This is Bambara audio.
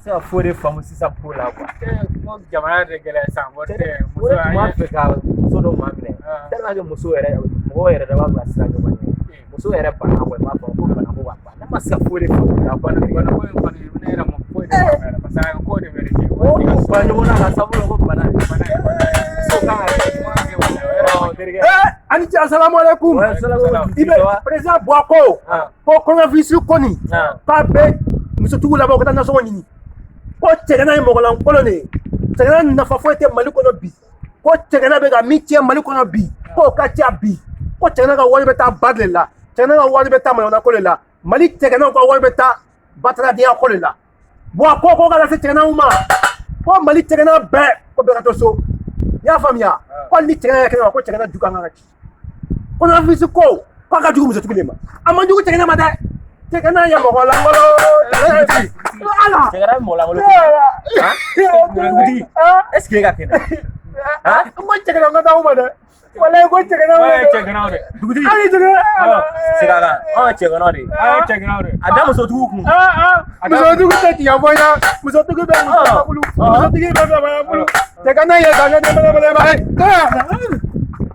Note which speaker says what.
Speaker 1: Se ka foyi de faamu sisan ko la quoi.
Speaker 2: Ko jamana de gɛlɛya sisan, wari tɛ.
Speaker 1: O
Speaker 2: Muso
Speaker 1: de tun b'a fɛ ka muso dɔ maa minɛ, tellement que muso yɛrɛ, mɔgɔw yɛrɛ de b'a bila sira ɲɔgɔn ɲɛ. Muso yɛrɛ banna quoi, i m'a faamu ko bana ko ka ban, ne ma se ka foyi de faamu la.
Speaker 2: Bana bana ko in kɔni, ne yɛrɛ ma foyi de faamuya la, parce que a ko de bɛ ne kɛ.
Speaker 1: O t'u ban ɲɔgɔn na ka sababu la ko bana
Speaker 2: Bana ye bana ye.
Speaker 1: Muso kan ka kɛ terikɛ.
Speaker 3: Ani cɛ, asalamu alaikum.
Speaker 1: Ouais, salamu.
Speaker 3: I bɛ président Buwa ko ko coronavirus kɔni k'a bɛ musotigiw labɔ ka taa nasɔngɔ ɲini, ko cɛgana ye mɔgɔlankolon de ye, cɛgana nafa foyi tɛ Mali kɔnɔ bi, ko cɛgana bɛ ka min tiɲɛ Mali kɔnɔ bi, k'o ka ca bi, ko cɛgana ka wari bɛ taa ba de la, cɛgana ka wari bɛ taa maɲɔgɔnna ko de la, Mali cɛganaw ka wari bɛ taa bataradenya ko de la. Buwa ko ka lase cɛganaw ma ko Mali cɛgana bɛɛ, ko bɛɛ ka to so, i y'a faamuya, ko hali ni cɛgana yɛrɛ kɛnɛ ma, ko cɛgana ju kan ka ci. Coronavirus ko k'a ka jugu musotigi de ma, a man jugu cɛgana ma dɛ, cɛgana ye mɔgɔ lankolon ala.
Speaker 1: Cɛgana ye mɔgɔ lankolon? Dugutigi, est ce que e ka kɛnɛ?
Speaker 3: N ko cɛgana ka t'aw ma dɛ, walayi ko cɛgana.
Speaker 2: An ye cɛganaw de.
Speaker 1: Dugutigi.
Speaker 3: Hali cɛgana.
Speaker 1: Segin a kan, anw ye cɛganaw de ye.
Speaker 2: An ye cɛganaw de.
Speaker 1: A da musotigiw kun.
Speaker 3: Musotigi tɛ tiɲɛ fɔ n ɲɛna, musotigi bɛ muso bolo, musotigi bɛ bɛ bolo, cɛgana ye ka ɲɛ bɛlɛbɛlɛ.